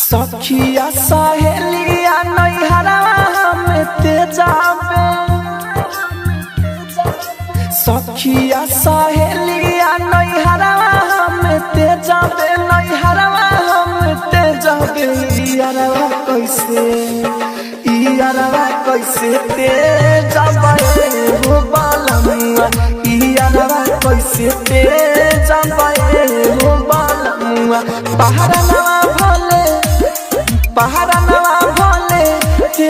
सखिया सहेलिया नैहरवा हम ते जाबे। सखिया सहेलिया नैहरवा हम ते जाबे, नैहरवा हम ते जाबे। यारवा कैसे, यारवा कैसे ते जाबे हो बालमुआ। यारवा कैसे ते जाबे हो बालमुआ। पहाड़ा नवा भोले, पहाड़ा नवा भोले ते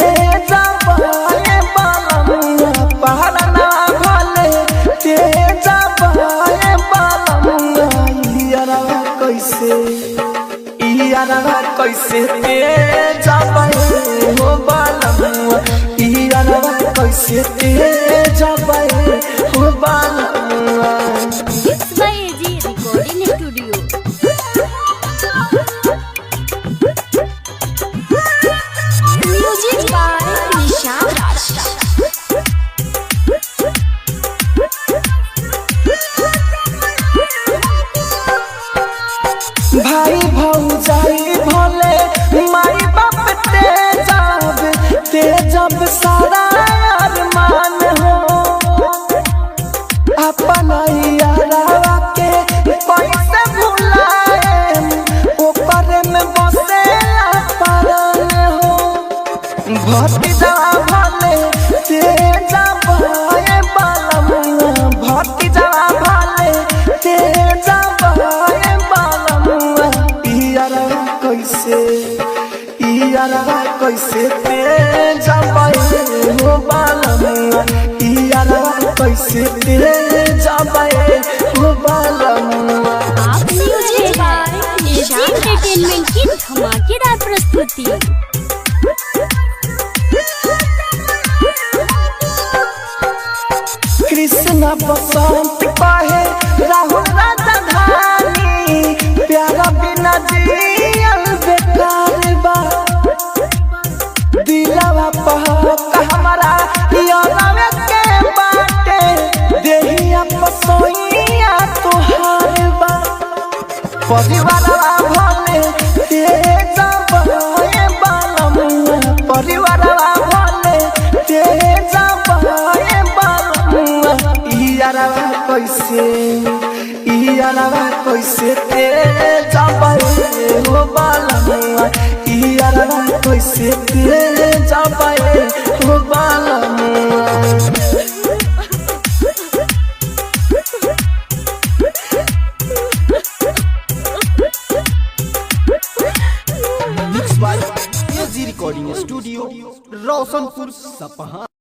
जाबे बालमुआ। पहाड़ा नवा भोले ते जाबे बालमुआ। यारवा कैसे, यारवा कैसे ते जाबे हो बालमुआ। यारवा कैसे ते जाबे हो बालमुआ। Mix by AG recording studio. Music by Nishant Raj. भाई भौजाई भोले माई बाप ते जाब, ते जब सारा अरमान हो। अपन यारावा के पैसे भुलाए, ओकर में बसेला परान हो। भतीजा भोले ते जाबे बालमुआ। भतीजा भोले ते जाबे बालमुआ। यारवा कैसे, यारवा कैसे ते जाबे हो बालमुआ। यारवा कैसे ते जाबे हो बालमुआ। आप म्यूजिक बाय निशांत एंटरटेनमेंट की धमाकेदार प्रस्तुति। कृष्ण बसंत कहे राहुल राजा धानी, प्यारा बिना जियल बेकार बा। दिलवा पहक हमारा यारवे के बाटे, देहिया पसोइया तोहार बा। परिवारवा भले ते जाबे बालमुआ। परिवारवा भले ते जाबे बालमुआ। यारवा कैसे, यारवा कैसे ते जाबे हो बालमुआ। यारवा कैसे ते जाबे हो बालमुआ। Mix by AG recording studio, Roshanpur Sapaha.